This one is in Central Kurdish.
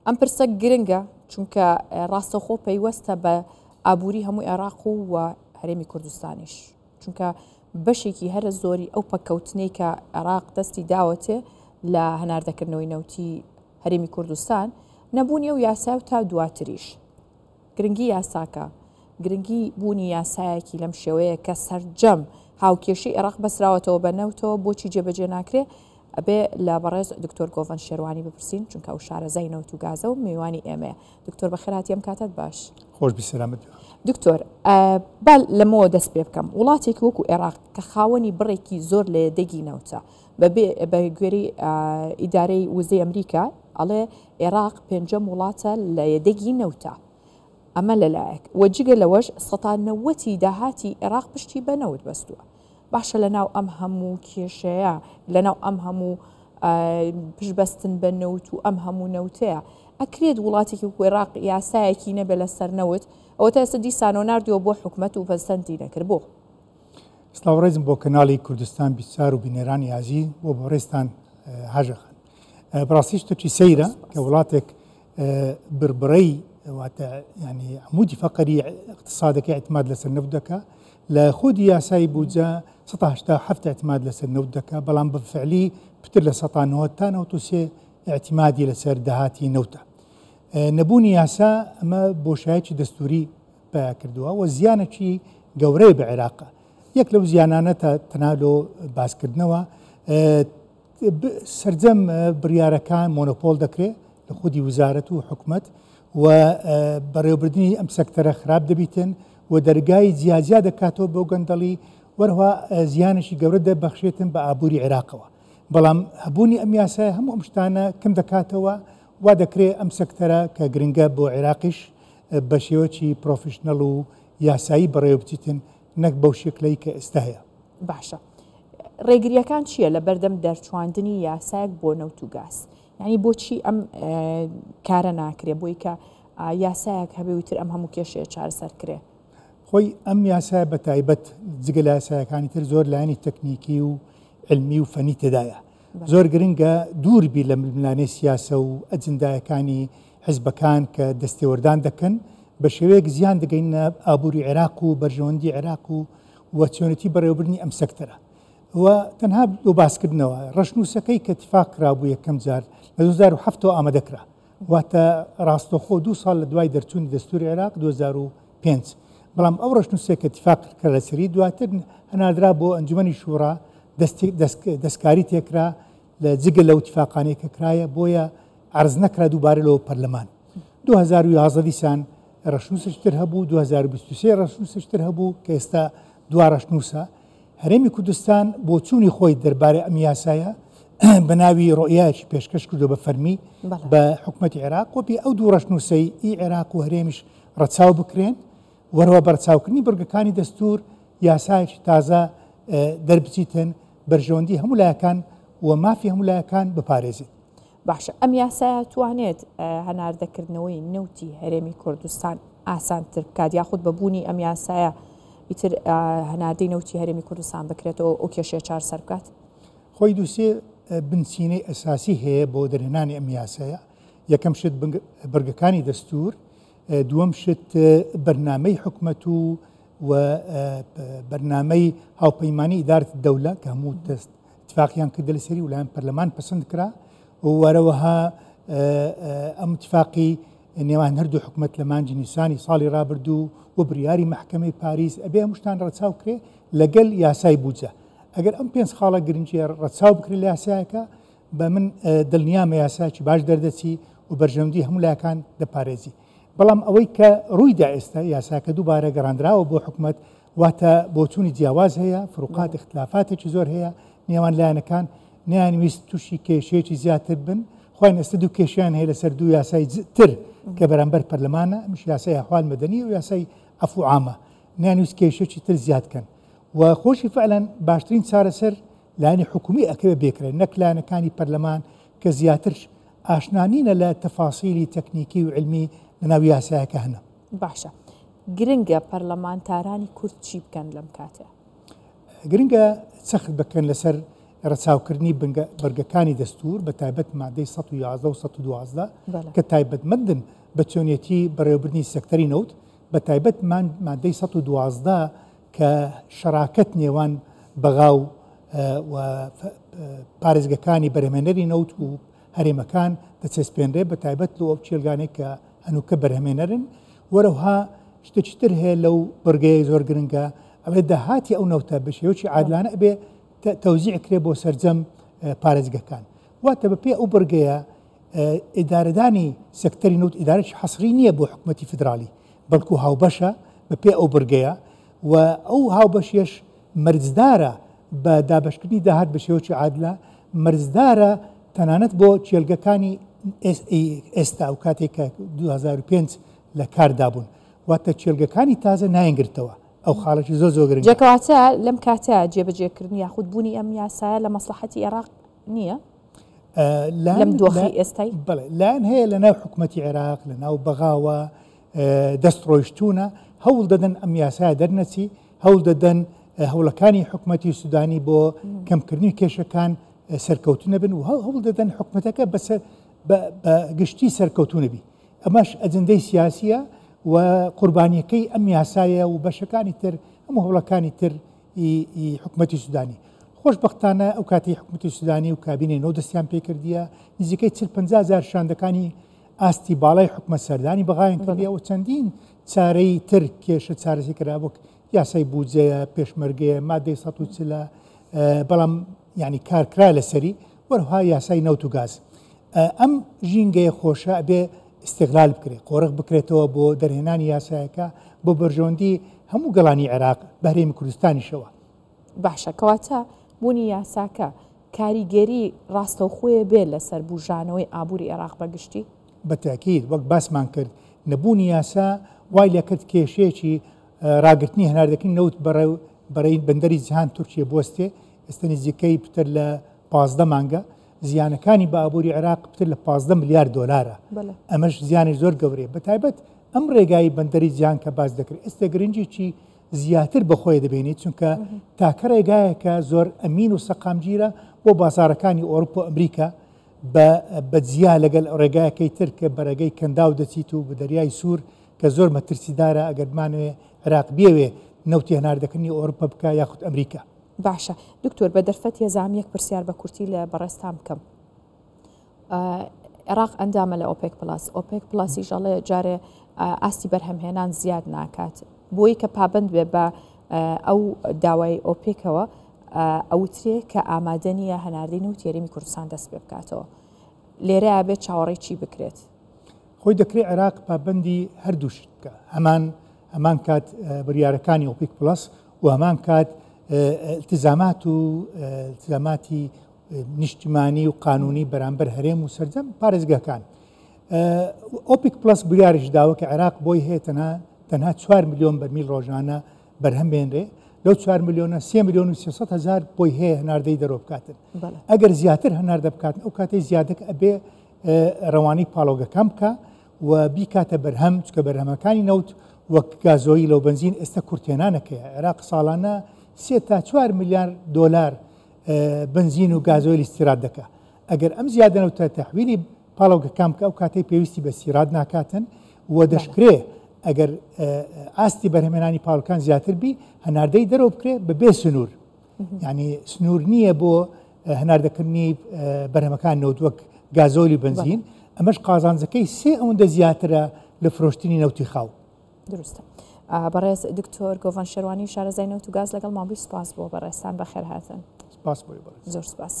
ئەم پرسە گرنگە چونکە ڕاستەوخۆ پەیوەستە بە ئابووری هەموو عێراق و هەرێمی کوردستانیش چونکە بەشێکی هەرە زۆری ئەو پەککەوتنەی کە عێراق دەستی داوەتێ لە هەناردەکردنەوەی نەوتی هەرێمی کوردستان نەبوونی ئەو یاسا و تا دواتریش گرنگی یاساکە، گرنگی بوونی یاسایەکی لەم شێوەیە کە سەرجەم هاوکێشەی عێراق بەسراوەتەوە بە نەوتەوە بۆچی جێبەجێ ناکرێ ئەبێ لە بەڕێز دکتۆر گۆڤەند شێروانی بپرسین چونکە ئەو شارەزای نەوت و گازە و میوانی ئێمەیە. دکتۆر بەخێرهاتی ئەم کاتەت باش. خۆش بی سەلامەت بی. دکتۆر با لەمەوە دەست پێ بکەم وڵاتێکی وەکو عێراق کە خاوەنی بڕێکی زۆر لە یەدەگی نەوتە بەبێ بە گوێرەی ئیدارەی وزەی ئەمریکا ئەڵێ ئێراق پێنجەم وڵاتە لە یەدەگی نەوتە. ئەمە لەلایەک و جگە لەوەش سەتا نەوەتی داهاتی ئێراق پشتی بە نەوت بەستووە. باشە لەناو ئەم هەموو کێشەیە، لەناو ئەم هەموو پشتبەستن بە نەوت و ئەم هەموو نەوتەیە، ئەکرێت وڵاتێکی وەکو ئێراق یاسایەکی نەبێت لەسەر نەوت؟ ئەوەتا ئێستا دیسانەوە ناردیەوە بۆ حکومەت و پەسەندی نەکرد. بۆ؟ سڵاو ڕێزم بۆ کەناڵی کوردستان 24 و بینەرانی ئازیز بۆ بەڕێزتان هاژە خان. بەڕاستی شتێکی سەیرە کە وڵاتێک بربڕەی واتە ینی عمودی فەقەری اقتصادەکە اعتماد لەسەر نەوت دەکا لە خودی یاسای بودجە 187 اعتماد لەسەر نەوت دەکا بەڵام بە فعلی پتر لە 190 تا 93 اعتمادی لەسەر داهاتی نەوتە نەبوونی یاسا ئەمە بۆشایەکی دەستوری پیا کردووە و زیانێکی گەورەی بە عێراقە یەک لەو زیانانە تەنها لۆ باسکردنەوە سەرجەم بڕیارەکان مۆنۆپۆل دەکرێت لە خودی وزارەت و حکومەت و بەڕێوەبردنی ئەم سەکتەرە خراپ دەبیتن و دەرگای جیاجیا دەکاتەوە بۆ گەندەڵی وەرها زیانێکی گەورە دەبەخشێتن بە ئابووری عێراقەوە بەڵام هەبوونی ئەم یاسای هەموو ئەم شتانە کەم دەکاتەوە وا دەکرێت ئەم سەکتەرە کە گرنگە بۆ عێراقیش بە شێوەکی پرۆفیشنەڵ و یاسایی بەڕێوە بچیتن نەک بەو شکلەی کە ئێستا هەیە. باشە ڕێگریەکان چییە لە بەردەم دەرچواندنی یاسایەک بۆ نەوت و گاز؟ یعنی بۆچی ئەم کارە ناکرێ بۆی کە یاسایەک هەبێ وتر ئەم هەموو کێشەیە چارەسەر کرێ؟ خۆی ئەم یاسایە بە تایبەت جگە لە یاسایەکانی تر زۆر لایەنی تەکنیکی و علمی و فەنی تێدایە زۆر گرنگە دوور بی لە ململانێ سیاسە و ئەجندایەکانی حزبەکان کە دەستێوەردان دەکەن بە شێوەیەک زیان دەگەینە ئابووری عێراق و بەرژەوەندی عێراق و و چۆنێتی بەڕێوەبردنی ئەم سەکتەرە و تەنها بۆ باسکردنەوە ڕەشنووسەکەی کە اتفاق کرابوو یەکەم جار لە 2007 ئامادە کرا واتە ڕاستەوخۆ دوو ساڵ لە دوای دەرچوونی دەستوری عێراق 2005 بەڵام ئەو ڕەشنووسێک کە اتفاق کرا لەسەری دواتر هەناردرا بۆ ئەنجومەنی شوڕا دەستکاری تێکرا لە جگە لەو اتفاقانەی کە کرایە بۆیە عەرز نەکرا دووبارە لەوە پەرلەمان 2011 دیسان ڕەشنووسش تر هەبوو 2023 ڕەشنووسش تر هەبوو کە ئێستا دوا ڕەشنووسە هەرێمی کوردستان بۆچوونی خۆی دەربارەی ئەم یاسایە بە ناوی ڕۆیایەکی پێشکەش کردو بە فەرمی بە حکومەتی عێراق وەپی ئەو دوو ڕەشنووسەی ئی عێراق و هەرێمیش ڕەچاو بکرێن وەرەوە بەرچاوکردنی بڕگەکانی دەستور یاسایەکی تازە دەربچیتن بەرژەوەندی هەموو لایەکان و مافی هەموو لایەکان بپارێزێت. باشە ئەم یاسایە توانێت هەناردەکردنەوەی نەوتی هەرێمی کوردستان ئاسانتر بکات یاخود بە بوونی ئەم یاسایە ئیتر هەناردەی نەوتی هەرێمی کوردستان بکرێتەوە ئەو کێشەیە چارەسەر بکات؟ خۆی دووسێ بنچینەی ئەساسی هەیە بۆ دەرهێنانی ئەم یاسایە یەکەم شت بڕگەکانی دەستور دووەم شت بەرنامەی حکومەت و و بەرنامەی هاوپەیمانی ئیدارەت دەولە کە هەموو دەست اتفاقیان کردە لەسەری و لایەن پەرلەمان پەسەند کرا و وەرەوەها ئەم اتفاقی نێوان هەردوو حکومەت لە مانگی نیسانی ساڵی رابردوو و بریاری مەحکەمەی پاریس ئەبێ هەمووشتان ڕەچاو کرێ لەگەل یاسای بودجە ئەگەر ئەم پێنج خاڵە گرنگیە ڕەچاو بکرێت لە یاسایەکە بە من دڵنیامە یاسایەکی باش دەردەچی و بەرژەوەندی هەموو لایەکان دەپارێزی بەڵام ئەوەی کە ڕوویدا ئێستا یاساکە دووبارە گەڕاندراوە بۆ حکومەت واتە بۆچوونی جیاواز هەیە، فروقات ئیختلافاتێکی زۆر هەیە نێوان لایەنەکان، نەیانویست تووشی کێشەیەکی زیاتر بن، خۆیان ئێستا دوو کێشەیان هەیە لەسەر دوو یاسای تر کە بەرامبەر پەرلەمانە، ئەمیش یاسای ئەحوال مەدەنی و یاسای عەفو عامە، نەیانویست کێشەیەکی تر زیاد کەن و خۆشی فعلا باشترین چارەسەر لایەنی حکومی ئەکەوێ بێکرێت نەک لایەنەکانی پەرلەمان کە زیاتر ئاشنا نینە لە تەفاسیلی تەکنیکی و علمی لەناو یاسایەکە هەنە. باشە گرنگە پەرلەمانتارانی کورد چی بکەن لەم کاتە؟ گرنگە چەخت بکەن لەسەر ڕەچاوکردنی بڕگەکانی دەستوور بە تایبەت مادەی 111 و 112 کە تایبەتمەندن بە چۆنیەتی بەڕێوەبردنی سێکتەری نەوت، بە تایبەت مادەی 112 کە شەراکەت نێوان بەغا و پارێزگەکانی بەرهەمێنەری نەوت و هەرێمەکان دەچەسپێنرێ بە تایبەت لۆ ئەو کێڵگانەی کە هەنووکە بەرهەمێنەرن وەرەوها شتێکی تر هەیە لەو بڕگەیە زۆر گرنگە ئەڵێ داهاتی ئەو نەوتە بە شێوەیەکی عادلانە ئەبێ تەوزیع کرێ بۆ سەرجەم پارێزگەکان واتە بەپێی ئەو بڕگەیە ئیدارەدانی سێکتەری نەوت ئیدارەی حەسری نییە بۆ حکوومەتی فیدراڵی بەڵکو هاوبەشە بەپێی ئەو بڕگەیە و ئەو هاوبەشیەش مەرجدارە بە دابەشکردنی داهات بە شێوەیەکی عادلە، مەرجدارە تەنانەت بۆ کێڵگەکانی ئێستا ئەو کاتێک کە 2005 لە کاردا بوون، واتە کێڵگەکانی تازە نایانگرتەوە. ئەو خاڵێکی زۆر زۆر گرنگە. جا کەواتە لەم کاتە جێبەجێکردن یاخود بوونی ئەم یاسایە لە مەسڵەحەتی عێراق نییە؟ لەم دۆخی ئێستای؟ بەڵێ، لایەن هەیە لە ناو حکومەتی عێراق، لە ناو بەغاوە دەست ڕۆیشتوونە، هەوڵ دەدەن ئەم یاسایە دەرنەچی، هەوڵ دەدەن هەوڵەکانی حکومەتی سودانی بۆ کەمکردنی کێشەکان سەرکەوتو نەبن و هەوڵ دەدەن حکومەتەکە بەسەر بە گشتی سەرکەوتو نەبی. ئەمەش ئەجندەی سیاسیە و قوربانیەکەی ئەم یاسایە و بەشەکانی تر هەموو هەوڵەکانی تر ی حکومەتی سودانی. خۆشبەختانە ئەو کاتەی حکومەتی سودانی و کابینەی نۆ دەستیان پێکردیە نزیکەی 40 50 هەزار شاندەکانی ئاستی باڵای حکومەت سەردانی بەغایان کردیە و چەندین چارەی تر کێشە چارەسەر کرا وەک یاسای بودجەیە، پێشمەرگەیە، مادەی 140 بەڵام یعنی کارکرا لەسەری وەرها یاسای نەوت و گاز. ئەم ژینگەیە خۆشە ئەبێ ئیستغلال بکرێت، قۆرخ بکرێتەوە بۆ دەرهێنانی یاسایەکە بۆ بەرژەوەندی هەموو گەڵانی عێراق بە هەرێمی کوردستانیشەوە. باشە کەواتە بوونی یاساکە کاریگەری ڕاستەوخۆیە بێ لەسەر بوژانەوەی ئابووری عێراق بە گشتی؟ بە تەئکید، وەک باسمان کرد نەبوونی یاسا وای لێکرد کێشەیەکی ڕاگرتنی هەناردەکردنی نەوت بەڕێی بەندەری جیهان تورکیە بوەستێ، ئێستا نزیکەی پتر لە 15 مانگە زیانەکانی بە ئابووری عێراق پتر لە 15 ملیار دۆلارە، ئەمەش زیانی زۆر گەورەیە، بەتایبەت ئەم ڕێگای بەندەری جیهان کە باس دەکرێت ئێستا گرنگیی زیاتر بە خۆی دەبینیت، چونکە تاکە ڕێگایەکە زۆر ئەمین و سەقامگیرە بۆ بازاڕەکانی ئەوروپا و ئەمریکا بە جیا لەگەل ڕێگایەکەی تر کە بە ڕێگەی کەنداو دەچیت و بە دەریای سوور کە زۆر مەترسیدارە ئەگەر بمانەوێ عێراق بیەوێ نەوتی هەناردەکردنی ئەوروپا بکا یاخود ئەمریکا. باشە دکتۆر بە دەرفەت یەزام یەک پرسیار بە کورتی لە بەڕێزتان بکەم. عێراق ئەندامە لە ئۆپێک پڵاس، ئۆپێک پڵاسیش ئەڵێ جارێ ئاستی بەرهەمهێنان زیاد ناکات بۆی کە پابند بێ بە ئەو داوای ئۆپێکەوە ئەوترێ کە ئامادە نییە هەناردەی نەوتی هەرێمی کوردستان دەست پێ بکاتەوە لێرە بێت چاوەڕێی چی بکرێت؟ خۆی دەکرێت عێراق پابندی هەردوو شت بکە هەمان هەمان کات بڕیارەکانی ئۆپیک پڵەس و هەمان کات التزامات و التزاماتی نیشتیمانی و قانونی بەرامبەر هەرێم و سەرجەم پارێزگاکان. ئۆپیک پلس بریاریش داوە کە عێراق بۆی هەیە تەنها تەنها 4 ملیۆن بەرمیل ڕۆژانە بەرهەم بێنرێ لەو 4 ملیۆنە 3 ملیۆن و 300 هزار بۆی هەیە هەناردەی دەرەوە بکاتن ئەگەر زیاتر هەناردە بکاتن ئەو کاتەی زیادەکە ئەبێ ڕەوانەی پاڵۆگەکان بکە و بیکاتە بەرهەم چکە بەرهەمەکانی نەوت وەک گازۆیل و بنزین ئێستا کورتێنانەکەیە عێراق ساڵانە سێ تا 4 ملیار دۆلار بنزین و گازۆیل ئیستیراد دەکا ئەگەر ئەم زیادە نەوتە تەحویلی پاڵاوگەکان بکە ئەو کاتەی پێویستی بە سیراد ناکاتن و دەشکرێ ئەگەر ئاستی بەرهەمێنانی پاڵکان زیاتر بی هەناردەی دەرەوە بکرێ بە بێ سنوور ینی سنوور نییە بۆ هەناردەکردنی بەرهەمەکان نەوت وەک گازۆلی بنزین ئەمەش قازانجەکەی سێ ئەوەندە زیاترە لە فرۆشتنی نەوتی خاو. دروستە. بەڕێز دکتۆر گۆڤان شێروانی شارەزای نەوت و گاز لەگەڵمان بووی سپاس بۆ بەڕێزتان بەخێرهاتن. سپاس بۆ بەڕێز. زۆر سپاس.